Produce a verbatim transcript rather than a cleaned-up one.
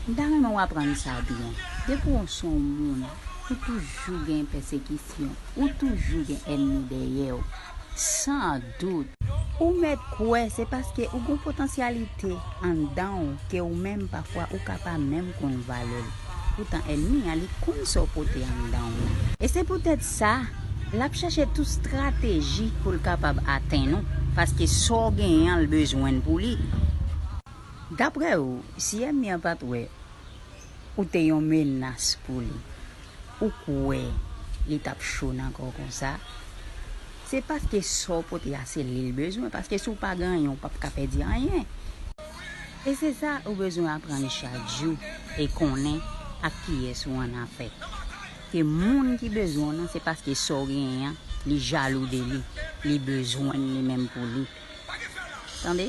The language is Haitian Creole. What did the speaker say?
M ta renmen w aprann sa byen. Depi w se yon moun, ou toujou gen pèsekisyon, ou toujou gen ènmi dèyè w. San dout, ou mèt kwè se paske ou gen potansyalite anndan w ke ou menm pafwa ou ka pa menm konn valè l. Poutan ènmi an, li konn sa w pote anndan w. E se poutèt sa, l ap chèche tout estrateji pou l kapab atenn ou, paske sa w genyen an, l bezwen l pou li. Daprè ou, si ènmi an pa t wè ou te yon menas pou li, ou kwè li t ap cho nan kò w konsa? Se paske sa w pote a se li l bezwen, paske si w pa gen anyen, w p ap ka pèdi anyen. E se sa ou bezwen aprann chak jou e konnen ak kiyès ou annafè. Ke moun ki bezwen w nan, se paske sa w genyen an, li jalou de li, li bezwen l li menm pou li. Tande?